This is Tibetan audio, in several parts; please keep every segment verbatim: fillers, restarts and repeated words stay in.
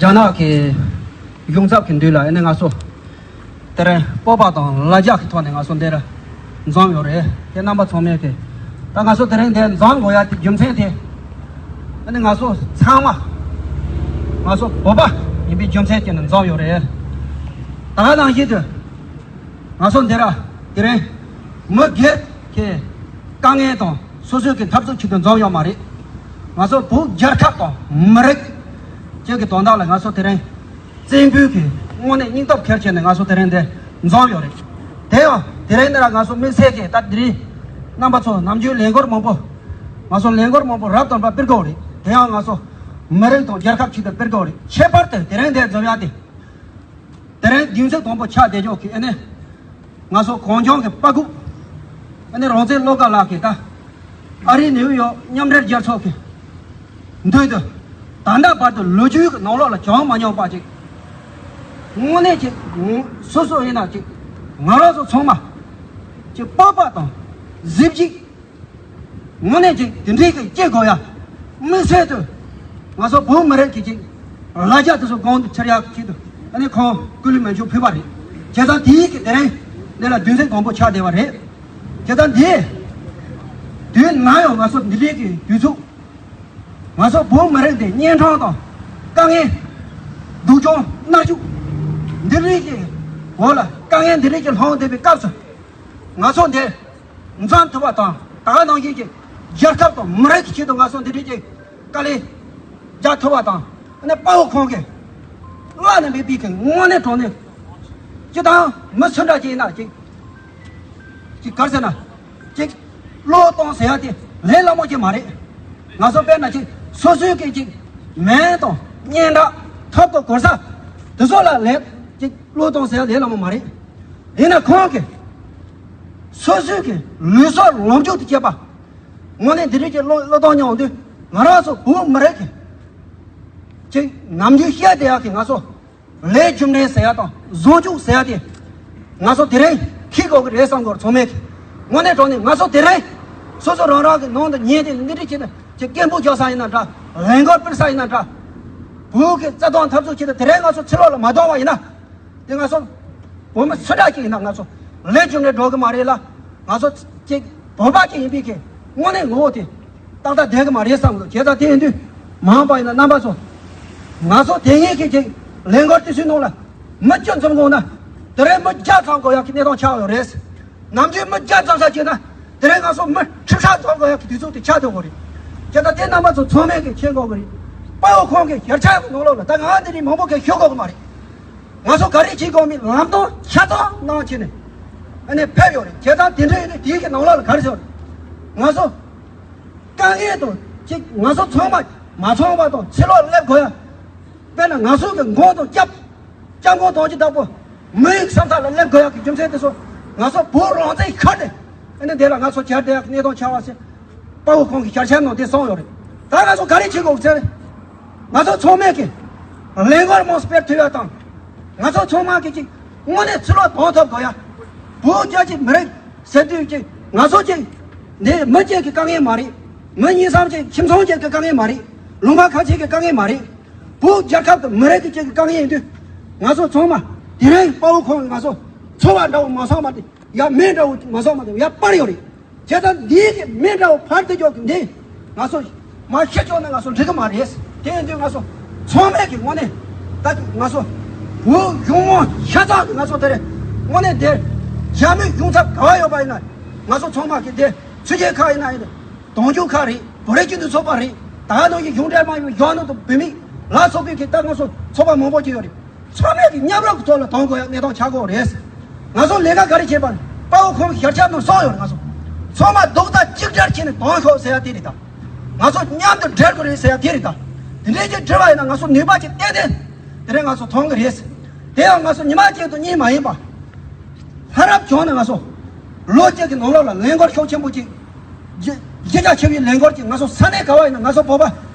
རྒྱ་ནག་གི་གཞུང་ཚབ་ཀྱི་མདུན་ལ་ཨ་ནི་ང་ཚོ་དེ་རིང་སྤོབས་པ་དང་ལ་རྒྱ་གི་ཐོག་ནས་ང་ཚོ་འདིར་འཛོམས་ཡོད་རེད། དེ་རྣམ་པ་ཚང་མས་ཀྱི་ད་ང་ཚོ་དེ་རིང་འདིར་འཛོམས་དགོས་ཡ་དེ་རྒྱུ་མཚན་དེ་ཨ་ནི་ང་ཚོ་ཚང་མ་ང་ཚོ་བོད་པ་ཡིན་པའི་རྒྱུ་མཚན་དེ་ནས་འཛོམས་ཡོད་རེད། ད་ག་ནང་བཞིན་དུ་ང་ཚོ་འདི་ར་དེ་རིང་མི་སྒེར་གྱི་དཀའ་ངལ་དང་སོ་སོའི་གི་འཐབ་རྩོད་ཆེད་དུ་འཛོམས་ཡོད་མ་རེད། ང་ཚོ་བོད་རྒྱལ་ཁབ་དང་མི་རིགས་བཅས་ཀྱི་དོན་དག་ལ་ང་ཚོ་དེ་རིང་བཙན་པོའི་གི་དངོས་གནས་སྙིང་སྟོབས་འཁྱེར་བྱས་ནས་ང་ཚོ་དེ་རིང་འདིར་འཛོམས་ཡོད་རེད། དེ་ཡང་དེ་རིང་འདི་ར་ང་ཚོ་དམིགས་བསལ་གྱི་ད་དེ་རིང་རྣམ་པ་ཚོ་ནམ་རྒྱུན་ལས་འགུལ་མང་པོ་ང་ཚོ་ལས་འགུལ་མང་པོ་རབ་དང་རིམ་པ་སྤེལ་དགོས་རེད། དེ་ཡང་ང་ཚོ་མི་རིགས་དང་རྒྱལ་ཁབ་ཆེད་དུ་སྤེལ་དགོས་རེད། ཁྱད་པར་དུ་དེ་རིང་འདིར་འཛོམས་ཡ་དེ། དེ་རིང་བདུན་ཚིགས་དང་པོ་ཆགས་བསྡད་ཆོག་གི་ཨ་ནི། ང་ཚོ་གངས་ལྗོངས་ཀྱི་དཔའ་རྒོད། ཨ་ནི་རང་བཙན་བློ་དགའ་ལགས་ཀྱིས་ད། ཨ་རིའི་ནེའུ་ཡོག་མཉམ་འབྲེལ་རྒྱལ་ཚོགས་ཀྱི་མདུན་དུ། ད་ལྟ་བར་དུ་ལོ་རྒྱུས་ཀྱི་ནང་ལོགས་ལ་བྱུང་མ་མྱོང་པ་ཅིག་དངོས་གནས་ཅིག་སོ་སོ་ཡིན་ན་ཅིག་ང་རང་ཚོ་ཚང་མ། ཅིག་སྤོབས་པ་དང་གཟི་བརྗིད། དངོས་གནས་ཅིག་དེ་འདྲའི་གི་སྐྱེ་དགོས་ཡ། དམིགས་བསལ་དུ་ང་ཚོ་བོད་མི་རིགས་ཀྱི་ཅིག་ལ་རྒྱ་དེ་ཚོ་གོང་དུ་འཕྱུར་ཡག་ཆེད་དུ་ཨ་ནི་ཁོང་སྐུ་ལུས་མེ་མཆོད་ཕུལ་བ་རེད། བྱས་ཙང་དེའི་གི་དེ་རིང་འདི་ལ་བདུན་ཚིགས་དང་པོ་ཆགས་བསྡད་པ་རེད། བྱས་ཙང་འདི་དུས་ནམ་ཡང་ང་ཚོ་འདི་འདྲའི་གི་དུས་ཚོད་ང་ཚོ་བོད་མི་རིགས་འདི་གཉན་འཕྲང་དང་དཀའ་ངལ་སྡུག་སྦྱོང་མནར་གཅོད་འདི་རིགས་ཀྱི་འོག་ལ་དཀའ་ངལ་འདི་རིགས་ཀྱི་ལྷོང་བསྡད་པའི་སྐབས་སུ། ང་ཚོ་འདིར་འཛོམས་ཐུབ་པ་དང་ད་ག་ནང་བཞིན་གྱི་རྒྱལ་ཁབ་དང་མི་རིགས་ཀྱི་ཆེད་དུ་ང་ཚོ་འདི་འདྲའི་གི་དཀའ་ལས་རྒྱག་ཐུབ་པ་དང་ཨ་ནི་དཔའ་བོ་ཁོང་གི་བླ་ན་མེད་པའི་གི་དངོས་གནས་དྲང་གནས་སྤྱི་དང་མི་སུ་འདྲ་ཅིག་ཡིན་ན་ཅིག་ཅིག་ག་རེ་ཟེར་ན་ཅིག་བློས་གཏོང་ཟེར་ཡ་དེ་ལས་སླ་མོ་ཅིག་མ་རེད། ང་ཚོ་དཔེར་ན་ཅིག་སོ་སོའི་གི་ཅིག་མིང་དང་སྙན་གྲགས་ཐོབ་དང་གོ་ས་དེ་ཚོ་ལ་ལས་ཅིག་བློས་གཏོང་ཟེར་ཡ་ལས་སླ་མོ་མ་རེད། ཡིན་ན་ཁོང་གིས་སོ་སོའི་གི་ལུས་སྲོག་ལོངས་སྤྱོད་དུ་བྱས་པ། དངོས་གནས་འདི་རིགས་ཀྱི་བློ་བློས་གཏོང་མྱོང་དུས་ང་རང་ཚོ་བོད་མི་རིགས་ཀྱི་ཅིག་ནམ་རྒྱུན་བཤད་བསྡད་ཡག་གི་ང་ཚོ་ལས་རྒྱུ་འབྲས་ཟེར་ཡ་དང་བཟང་སྤྱོད་ཟེར་ཡ་དེ་ང་ཚོ་དེ་རིང་ཤེས་དགོས་ཀྱི་རེད་བསམ་གྱི་ཡོད་རེད། ཚང་མས་ཀྱི་དངོས་གནས་དྲང་གནས་ང་ཚོ་དེ་རིང་སོ་སོ་རང་རང་གི་ནང་དུ་ཉལ་ཏེ་འདི་འདྲ་བྱས་ནས་ཅིག་སྐད་འབོད་རྒྱག་ས་ཡིན་ན་འདྲ། ལས་འགུལ་སྤེལ་ས་ཡིན་ན་འདྲ། བོད་ཀྱི་རྩ་དོན་འཐབ་རྩོད་ཆེད་དུ་དེ་རིང་ང་ཚོ་ཕྱི་ལོགས་ལ་མ་གཏོང་བ་ཡིན་ན། དེ་ང་ཚོ་བོད་མི་སུ་འདྲ་ཅིག་ཡིན་ན་ང་ཚོ་ལས་རྒྱུ་འབྲས་འགྲོ་གི་མ་རེད་ལ། ང་ཚོ་ཅིག་བོད་པ་ཅིག་ཡིན་པའི་གི་དངོས་གནས་ངོ་བོ་དེ་ཏག་ཏག་བསྡད་གི་མ་རེད་བསམ་གི་འདུག་བྱས་ཙང་དེ་ཡིན་དུས་མ་འོངས་པ་ཡིན་ན་རྣམ་པ་ཚོ་ང་ཚོ་དེ་སྔའི་གི་ཅིག་ལས་འགུལ་དེ་ཚོའི་ནང་ལ་མི་བཅུ་འཛོམས་དགོས་ན་དེ་རིང་མི་བརྒྱ་ཚང་དགོས་ཡག་གི་གནས་སྟངས་ཆགས་ཡོད་རེད། ནམ་རྒྱུན་མི་བརྒྱ་འཛོམས་ས་བྱས་ན་དེ་རིང་ང་ཚོ་མི་ཁྲི་ཕྲག་འཛོམས་དགོས་ཡག་གི་དུས་ཚོད་དེ་ཆགས་སྡོད་དགོས་རེད། བྱས་ཙང་དེ་རྣམ་པ་ཚོ་ཚང་མས་གི་མཁྱེན་དགོས་གི་རེད། དཔའ་བོ་ཁོང་གི་ཞལ་ཆད་གི་ནང་ལོགས་ལ་ད་ང་འདི་རིགས་མང་པོ་གི་ཤོད་དགོས་གི་མ་རེད། ང་ཚོ་ག་རེ་བྱེད་དགོས་མིན་ལམ་སྟོན་ཆ་ཚང་གནང་བྱས་ནས་ཨ་ནི་ཕེབས་ཡོད་རེད། བྱས་ཙང་དེ་འདྲ་ཡིན་དུས་དེའི་གི་ནང་ལོགས་ལ་ག་རེ་ཟེར་ང་ཚོ་དཀའ་ངལ་དང་ཅིག་ང་ཚོ་ཚང་མ་མ་ཚང་བ་དང་ཕྱི་ལོགས་སླེབས་དགོས་ཡ། དཔེར་ན་ང་ཚོ་གི་མགོ་དང་སྐྱབས་སྐྱབས་མགོན་དང་ཅི་ལྟ་བུ་མི་ཡི་ས་མཐའ་ལ་སླེབས་དགོས་ཡ་གི་རྒྱུ་མཚན་དེ་ཚོ་ང་ཚོ་བོད་རང་བཙན་ཤོར་ཏེ་ཨ་ནི་དེ་ལ་ང་ཚོ་བྱར་བསྡད་ཡ་གི་གནས་སྟངས་ཆགས་པ་ཟེར་དཔའ་བོ་ཁོང་གི་ཞལ་ཆད་ནང་དེ་གསུངས་ཡོད་རེད། ད་ང་ཚོ་ག་རེ་བྱེད་དགོས་ཟེར། ང་ཚོ་ཚང་མས་ཀྱི་ལས་འགུལ་མང་སྤེལ་ཐུབ་ཡ་དང་། ང་ཚོ་ཚང་མ་གི་ཅིག་དངོས་གནས་ཕྱི་ལོགས་གཏོང་ཐུབ་དགོས་ཡ། བོད་རྒྱ་ཆེ་མི་རིགས་ཟེར་དུས་ཅིག་ང་ཚོ་ཅིག་འདི་མི་གཅིག་གི་དཀའ་ངལ་མ་རེད། མི་གཉིས་གསུམ་ཅིག་ཁྱིམ་ཚང་གཅིག་གི་དཀའ་ངལ་མ་རེད། ལུང་པ་ཁ་ཤས་ཀྱི་དཀའ་ངལ་མ་རེད། བོད་རྒྱལ་ཁབ་དང་མི་རིགས་ཀྱི་ཅིག་གི་དཀའ་ངལ་ཡིན་དུས། ང་ཚོ་ཚང་མ་དེ་རིང་དཔའ་བོ་ཁོང་གིས་ང་ཚོ་ཚོར་བ་འདྲ་བོ་མ་སོང་བ་དེ་ཡ་མེ་འདྲ་བོ་མ་སོང་བ་དེ་ཡ་སྤར་ཡོད་རེད། བྱས་ཙང་འདིའི་གི་མེ་འདྲ་བོ་ཕར་དུ་འཇོག་གི་འདི་ང་ཚོ་མ་ཤི་ཆོག་ན་ང་ཚོ་འགྲིག་གི་མ་རེད། དེ་ཡིན་དུས་ང་ཚོ་ཚང་མས་གི་དངོས་གནས་ད་ང་ཚོ་བོད་གཞུང་མང་ཤ་ཚ་གི་ང་ཚོ་དེ་རེད། དངོས་གནས་འདིར་རྒྱ་མི་གཞུང་ཚབ་ག་བ་ཡོད་པ་ཡིན་ན་ང་ཚོ་ཚང་མ་གི་འདི་ཚུལ་ཁྲིམས་ཁག་ཡིན་ན་ཡིན་དོན་གཅོད་ཁག་རེད། བོད་རིགས་སྤྱི་མཐུན་ཚོགས་པ་རེད། ད་ནང་བཞིན་གཞུང་འབྲེལ་མ་ཡིན་པའི་གཞོན་ནུ་དང་བུད་མེད་ལ་སོགས་པའི་གི་ད་ང་ཚོ་ཚོགས་པ་མང་པོ་ཅིག་ཡོད་རེད། ཚང་མས་ཀྱི་མཉམ་རུབ་ཀྱི་ཐོག་ལ་གཏོང་དགོས་ཡ་གནས་སྟངས་ཆགས་ཀྱི་ཡོད་རེད། ང་ཚོ་ལས་ཀ་ག་རེ་བྱེད་པ་ནི་དཔའ་བོ་ཁོང་གི་ཞལ་ཆད་ནང་གསུངས་ཡོད་རེད། ང་ཚོ་ཚང་མ་རྡོག་རྩ་གཅིག་སྒྲིལ་བྱས་ནས་གཏོང་ཤོག་ཟེར་ཡ་དེ་རེད་ད། ང་ཚོ་མཉམ་དུ་སྒྲིལ་དགོས་རེད་ཟེར་ཡ་དེ་རེད་ད། དེ་འདྲའི་ཅིག་སྒྲིལ་བ་ཡིན་ན་ང་ཚོ་ནུས་པ་ཅིག་ཏན་ཏན་དེ་རིང་ང་ཚོ་མཐོང་གི་རེད། དེ་ཡང་ང་ཚོ་ཉི་མ་གཅིག་དང་གཉིས་མ་ཡིན་པ། ལྷ་རབ་བྱུང་ན་ང་ཚོ་ལོ་གཅིག་གི་ནང་ལོགས་ལ་ལས་འགུལ་ཤུགས་ཆེན་པོ་ཅིག་གཞི་རྒྱ་ཆེ་བའི་ལས་འགུལ་གྱིས་ང་ཚོ་ས་གནས་ག་བ་ཡིན་ན་ང་ཚོ་བོད་པ་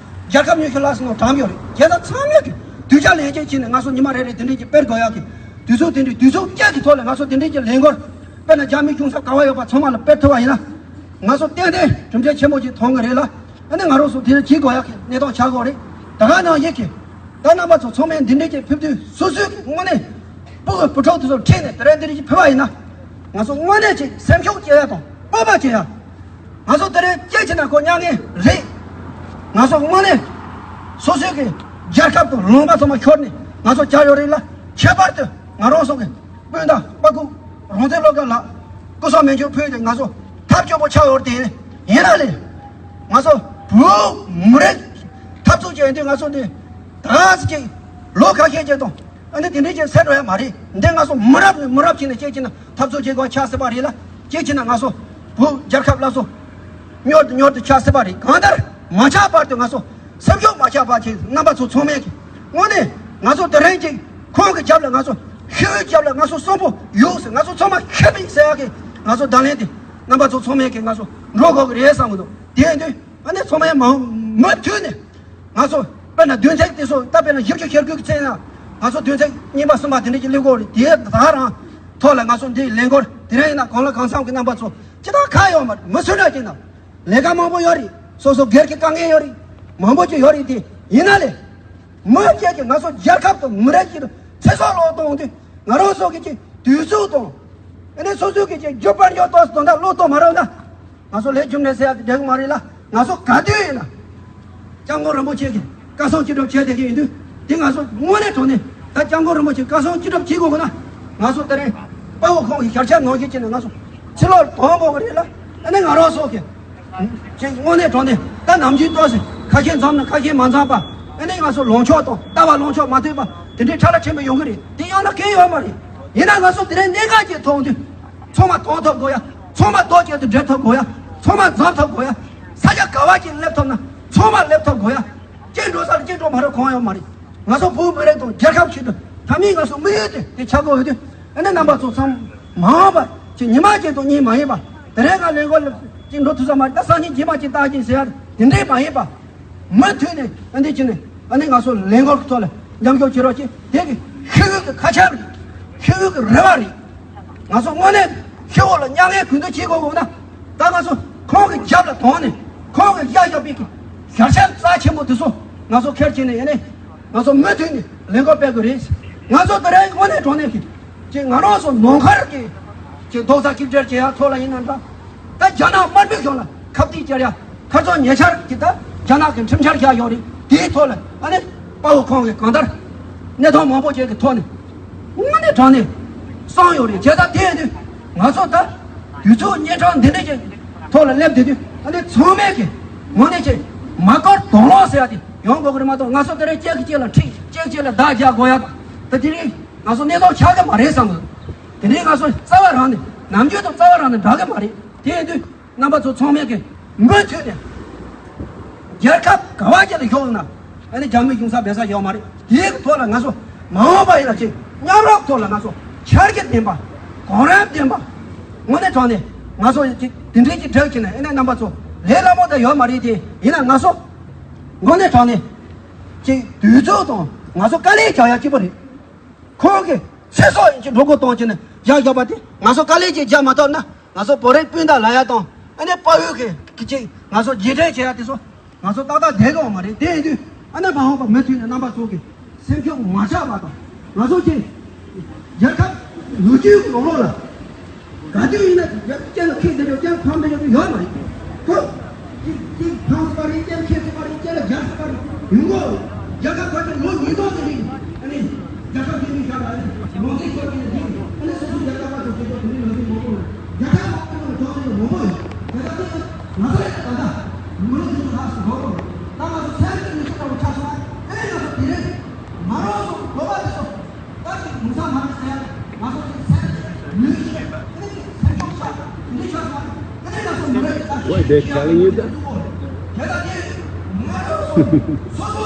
རྒྱལ་ཁབ་ཉི་ཤུ་ལྷག་ཙམ་ནང་བགྲངས་ཡོད་རེད། བྱས་ཙང་ཚང་མས་ཀྱི་དུས་བྱ་ལས་བྱེད་བྱས་ནས་ང་ཚོ་ཉི་མ་རེ་རེ་དེ་འདྲས་ཀྱི་སྤེལ་དགོས་ཡག་གི་དུས་ཚོད་དེ་འདྲས་དུས་ཚོད་བསྐྱལ་གྱི་ཐོག་ལ་ང་ཚོ་དེ་འདྲས་ཀྱི་ལས་འགུལ་དཔེར་ན་རྒྱ་མི་གཞུང་ཚབ་ག་བ་ཡོད་པ་ཚང་མ་ལ་སྤེལ་ཐུབ་པ་ཡིན་ན་ང་ཚོ་ཏན་ཏན་གྲུབ་འབྲས་ཆེན་པོ་ཅིག་མཐོང་གི་རེད་ལ། ཨ་ནི་ང་རང་ཚོ་དེ་འདྲས་བྱེད་དགོས་ཡག་གི་གནས་སྟངས་ཆགས་ཀྱི་ཡོད་རེད། ད་ག་ནང་བཞིན་གྱི་ ད་རྣམ་པ་ཚོ་ཚང་མས་འདི་འདྲའི་ཅིག་ཕེབས་དུས་སོ་སོའི་གི་དངོས་གནས་སྤུ་གུ་བུ་ཕྲུག་དེ་ཚོ་ཁྲིད་ནས་དེ་རིང་འདི་འདྲའི་ཅིག་ཕེབས་པ་ཡིན་ན། ང་ཚོ་དངོས་གནས་ཅིག་སེམས་ཤུགས་སྐྱེ་ཡ་དང་སྤོབས་པ་སྐྱེ་ཡ། ང་ཚོ་དེ་རིང་སྐྱེས་ཕྱིན་ན་ཁོ་མྱ་ངན་རེད། ང་ཚོ་དངོས་གནས་སོ་སོའི་གི་རྒྱལ་ཁབ་དང་ལུང་པ་ཚང་མ་ཤོར་ནས་ང་ཚོ་བཅར་ཡོད་རེད་ལ། ཁྱད་པར་དུ་ང་རང་ཚོ་གི་སྤུན་ཟླ་དཔའ་ཁུག་རང་བཙན་སློབ་གྲྭ་ལགས་སྐུ་སྲོག་མེ་མཆོད་ཕུལ་ཏེ་ང་ཚོ་ཐབས་སྐྱོ་པོ་ཆགས་ཡོད་དེ། ཡིན་ན་ལས་ང་ཚོ་བོད་མི་རིགས་འཐབ་རྩོད་བྱས་དུས་ང་ཚོ་འདི་ད་ཅིག་ལོ་ཁ་ཤས་ཅིག་དང་ཨ་ནི་དེ་འདྲའི་ཅིག་སེལ་འགྲོ་ཡ་མ་རེད། འདི་ང་ཚོ་མི་རབས་ནས་མི་རབས་ཅིག་ནས་སྐྱེས་ཕྱིན་ན་འཐབ་རྩོད་བྱེད་དགོས་ཆགས་སྲིད་པ་རེད་ལ། སྐྱེས་ཕྱིན་ན་ང་ཚོ་བོད་རྒྱལ་ཁབ་སླར་གསོ་མྱུར་དུ་མྱུར་དུ་ཆགས་སྲིད་པ་རེད། གང་ལྟར་མ་ཆགས་བར་དུ་ང་ཚོ་སེམས་ཤུགས་མ་ཆག་པ་བྱེད། རྣམ་པ་ཚོ་ཚང་མས་ཀྱི་དངོས་གནས་ང་ཚོ་དེ་རིང་ཅིག་ཁོང་གི་རྒྱབ་ལ་ང་ཚོ་ཤི་བོའི་རྒྱབ་ལ་ང་ཚོ་གསོན་པོ་ཡོད་ཟེར། ང་ཚོ་ཚང་མ་ཤི་བིན་ཟེར་ཡག་གི་ང་ཚོ་བརྡ་ལན་དེ་རྣམ་པ་ཚོ་ཚང་མས་ཀྱི་ང་ཚོ་འགྲོ་དགོས་ཀྱི་རེད་བསམ་གི་འདུག་དེ་ཡིན་དུས་ཨ་ནི་ཚང་མས་མ་མུ་མཐུད་ནས་ང་ཚོ་དཔེར་ན་བདུན་ཚིགས་དེ་ཚོ་ད་དཔེར་ན་བཞི་བཅུ་ཞེ་དགུ་གི་ཚེས་ན་ང་ཚོ་བདུན་ཚིགས་གཉིས་པ་གསུམ་པ་དེ་འདྲ་ཅིག་སླེབས་དགོས་རེད། དེ་ད་རང་ཐོག་ལ་ང་ཚོ་འདི་ལས་འགུལ་དེ་རིང་ཡིན་ན་གང་ལ་གང་འཚམ་གྱི་རྣམ་པ་ཚོ་ཅི་ལྟར་ཁ་ཡོད་མ་རེད། མི་སུ་འདྲ་ཅིག་ན་ལས་ཀ་མང་པོ་ཡོད་རེད། སོ་སོ་སྒེར་གྱི་དཀའ་ངལ་ཡོད་རེད། མང་པོ་ཅིག་ཡོད་རེད། དེ་ཡིན་ན་ལས་མི་སྒེར་གྱི་ང་ཚོ་རྒྱལ་ཁབ་དང་མི་རིགས་ཀྱི་ཚེ་སྲོག་བློས་གཏོང་དུས་ང་རང་ཚོ་གི་ཅིག་དུས་ཚོད་དང་ཨ་ནི་སོ་སོ་གི་ཅིག་རྒྱུ་དཔལ་འབྱོར་ཏོག་ཙམ་དོན་དག་བློས་གཏོང་མ་རོགས་ན། ང་ཚོ་ལས་རྒྱུ་འབྲས་ཟེར་ཡག་དེ་འགྲིག་གི་མ་རེད་ལ། ང་ཚོ་ག་དུས་ཡིན་ན་སྐྱབས་མགོན་རིན་པོ་ཆེ་གིས་བཀའ་གསུང་ཅི་སྒྲུབ་བྱས་བསྡད་ཀྱི་ཡིན་དུས་དེ་ང་ཚོ་དངོས་གནས་དྲང་གནས་ད་སྐྱབས་མགོན་རིན་པོ་ཆེ་བཀའ་གསུང་ཅི་སྒྲུབ་བྱེད་དགོས་ཀྱི་ན། ང་ཚོ་དེ་རིང་དཔའ་བོ་ཁོང་གི་ཞལ་ཆེམས་ནང་བཞིན་བྱས་ནས་ང་ཚོ་ཕྱི་ལོགས་གཏོང་དགོས་ཀྱི་རེད་ལ། ཨ་ནི་ང་རང་ཚོ་གི་ཅིག་དངོས་གནས་དྲང་གནས་ད་ནམ་རྒྱུན་ཏོག་ཙམ་ཁ་ཞེ་མཚམས་ན་ཁ་ཞེ་མ་མཚམས་པ། ཨ་ནི་ང་ཚོ་ལངས་ཕྱོགས་དང་ལྟ་བ་ལངས་ཕྱོགས་མ་མཐུན་པ་དེ་འདྲའི་ཁྲ་ལ་ཕྲན་བུ་ཡོང་གི་རེད། དེ་ཡོང་ན་གལ་ཡོད་མ་རེད། ཡིན་ན་ང་ཚོ་དེ་རིང་གནད་འགག་ཅིག་མཐོང་དུས། ཚང་མ་གཏོང་ཐུབ་དགོས་ཡ། ཚང་མ་ལྟོ་བཅད་དུ་འགྲོ་ཐུབ་དགོས་ཡ། ཚང་མ་འཛོམས་ཐུབ་དགོས་ཡ། ས་ཆ་ག་བ་ཅིག་སླེབས་ཐུབ་ན་ཚང་མ་སླེབས་ཐུབ་དགོས་ཡ། གཅིག་འགྲོ་ས་ལ་གཅིག་འགྲོ་མ་རེད་གང་ཡང་མ་རེད། ང་ཚོ་བོད་མི་རིགས་དང་རྒྱལ་ཁབ་ཆེད་དུ་ད་མིན་ང་ཚོ་དམིགས་ཡུལ་དེ་དེ་ཆགས་དགོས་ཡོད་དུས། ཨ་ནི་རྣམ་པ་ཚོ་ཚང་མ་འོངས་པ་ཅིག་ཉི་མ་གཅིག་དང་གཉིས་མ་ཡིན་པ། དེ་རིང་ང་ལས་འགོ་ལ་གཅིག་འགྲོ་ཐུབ་ས་མ་རེད། ད་སང་ཉིན་རྗེས་མ་གཅིག་བཏང་གཅིག་ཟེར་ཡ་དེ་འདྲས་མ་ཡིན་པ། མུ་མཐུད་ནས་ཨ་འདི་བྱས་ནས་ཨ་ནི་ང་ཚོ་ལས་འགུལ་གྱི་ཐོག་ལ་མཉམ་ཞུགས་བྱེད་རོགས་བྱེད། དེ་གི་ཤེས་ཡོན་གྱི་ཁ་ཆར་རེད། ཤེས་ཡོན་གྱི་རེ་བ་རེད། ང་ཚོ་དངོས་གནས་ཤེས་ཡོན་ལ་མྱ་ངན་གུས་འདུད་བྱེད་དགོས་དགོས་ན། ད་ང་ཚོ་ཁོང་གི་རྒྱབ་ལ་དོང་ནས་ཁོང་གི་གཡའ་བཞག་པའི་གི་ཞལ་ཆེམས་རྩ་ཆེན་པོ་དེ་ཚོ་ང་ཚོ་ཁྱེར་བྱས་ནས་ཨ་ནི་ང་ཚོ་མུ་མཐུད་ནས་ལས་འགུལ་སྤེལ་དགོས་རེད། ང་ཚོ་ད་རེས་དངོས་གནས་དྲང་གནས་ཀྱི་ཅིག་ང་རང་ཚོ་ནང་ཁུལ་གྱི་ཅིག་རྡོག་རྩ་གཅིག་སྒྲིལ་བྱེད་ཡ་ཐོག་ལ་ཡིན་ན་འདྲ། ད་རྒྱ་ནག་དམར་པོའི་གཞུང་ལ་ཁ་གཏད་བཅར་ཡ་ཁ་རྩང་ཉེ་ཆར་གྱི་ད་རྒྱ་ནག་གི་ཁྲིམས་འཆར་བཞག་ཡོད་རེད། དེའི་ཐོག་ལ་ཨ་ནི་དཔའ་བོ་ཁོང་གིས་གང་ལྟར་གནས་སྟངས་མང་པོ་ཅིག་གི་ཐོག་ནས་དངོས་གནས་དྲང་གནས་གསུངས་ཡོད་རེད། བྱས་ཙང་དེ་ཡིན་དུས་ང་ཚོ་ད་དུས་ཚོད་གཉན་འཕྲང་འདི་འདྲ་ཅིག་ཐོག་ལ་སླེབས་བསྡད་དུས་ཨ་ནི་ཚང་མས་ཀྱི་དངོས་གནས་ཅིག་མ་བསྐུལ་དང་བླངས་ཟེར་ཡ་དེ་ཡོང་དགོས་ཀྱི་རེད་མ་གཏོགས། ང་ཚོ་དེ་རིང་གཅིག་གིས་གཅིག་ལ་འཁྲིད། གཅིག་གཅིག་ལ་བརྡ་རྒྱག་དགོས་ཡ་དང་། ད་དེ་རིང་ང་ཚོ་གནས་སྟངས་ཆགས་ཀྱི་མ་རེད་བསམ་གི། དེ་ནས་ང་ཚོ་རྩ་བ་རང་ནས་ནམ་རྒྱུན་དང་རྩ་བ་རང་ནས་འདྲ་གི་མ་རེད། དེ་ཡིན་དུས་རྣམ་པ་ཚོ་ཚང་མས་ཀྱི་མུ་མཐུད་ནས་རྒྱལ་ཁབ་ག་བ་ཅིག་ལ་ཞུགས་ན་ཨ་ནི་རྒྱ་མི་ཞུགས་ས་འབད་ས་ཡོད་མ་རེད། དེའི་ཐོག་ལ་ང་ཚོ་མ་འོངས་པ་ཡིན་ན་ཅིག་མཉམ་རུབ་ཐོག་ལ་ང་ཚོ་འཆར་གཞི་ལྡན་པ་གོ་རིམ་ལྡན་པ་དངོས་གནས་དྲང་གནས་ང་ཚོ་ཅིག་དེ་འདྲའི་ཅིག་སྒྲིག་བྱས་ནས་ཨ་ནི་རྣམ་པ་ཚོ་ལས་སླ་མོ་ད་ཡོད་མ་རེད། དེ་ཡིན་ན་ང་ཚོ་དངོས་གནས་དྲང་གནས་ཅིག་དུས་ཚོད་དང་ང་ཚོ་དཀའ་ལས་རྒྱག་ཡ་གཅིག་པ་རེད། ཁོང་གིས་ཚེ་སྲོག་ཡིན་གཅིག་འགྲོ་སྒོ་གཏོང་བྱས་ནས་བཞག་བཞག་པ་དེ་ང་ཚོ་དཀའ་ལས་ཅིག་རྒྱག་མ་ཐུབ་ན་ང་ཚོ་བོད་རིགས་སྤུན་ཟླ་ལབ་ཡ་དང་ཨ་ནི་དཔའ་བོའི་གི་གི་ཅིག་ང་ཚོ་རྗེས་དྲན་བྱེད་ཡ་དེ་ཚོ་ང་ཚོ་ཏག་ཏག་བསྡད་ཀྱི་ཡོད་མ་རེད། དེ་ཡིན་དུས་ཨ་ནི་མ་འོངས་པ་མུ་མཐུད་ནས་རྣམ་པ་ཚོ་གི་སེམས་ཤུགས་མ་ཆག་པ་དང་ང་ཚོ་ཅིག་རྒྱལ་ཁབ་ལོ་རྒྱུས་ཀྱི་ནང་ལོགས་ལ། ག་དུས་ཡིན་ན་ཡང་སྐྱེ་ལ་ཁེ་ཟེར་རྒྱུ་སྐྱེ་ལ་ཕམ་ཟེར་རྒྱུ་ཡོད་མ་རེད། ཁོ་གཅིག་གཅིག་ཕམ་ཟེར་བ་རེད། སྐྱེ་ལ་ཁེ་ཟེར་བ་རེད། སྐྱེ་ལ་རྒྱ་ཟེར་བ་རེད། ཡོང་གོ། རྒྱལ་ཁབ་ཁ་ཆེ་ལོ་ཉིས་སྟོང་ཟེར་རེད། ཨ་ནི་རྒྱལ་ཁབ་ཆེ་མི་ཤ་ལ་ནི་ལོ་ཟེར་ཤོར་གྱི་ནི་ཨ་ནི་སོ་སོ་རྒྱལ་ཁབ་པ་ཚོ་བྱེད་ཆོག་དེ་ནི་ལོ་ཟེར་མང་པོ་ཡོད། རྒྱལ་ཁབ་མང་པོ་ལ་ཐོག་ཟེར་ཡོད་མང་པོ་ཡོད། དེ་ལྟ་དེ་ང་ཚོ་ཡང་ད་ལྟ་མི་ལོ་ཉིས་སྟོང་ལྷག་ཙམ་འགོར་གོ། ད་ང་ཚོ་ཚན་རིག་ཉིས་སྟོང་ལ་ཆ་སོང་ཨ་ནི་ང་ཚོ་དེ་རིང་མ་རོགས་སོང་གོ་བ་དེ་ཚོ། ད་ཅིག་ངོ་ཚ་མ་རེད་ཟེར་ཡ། ང་ཚོ་ཅིག་སེམས་ལུས་ཤེས་ཨ་ནི་ཅིག་སེམས་ཆུང་ཆགས་འདི་ཆགས་སོང་ཨ་ནི་ང་ཚོ་མི་རེད། ད་What they telling you that? དེ་ད་དེ་ང་རང་ཚོ་སོ་སོ་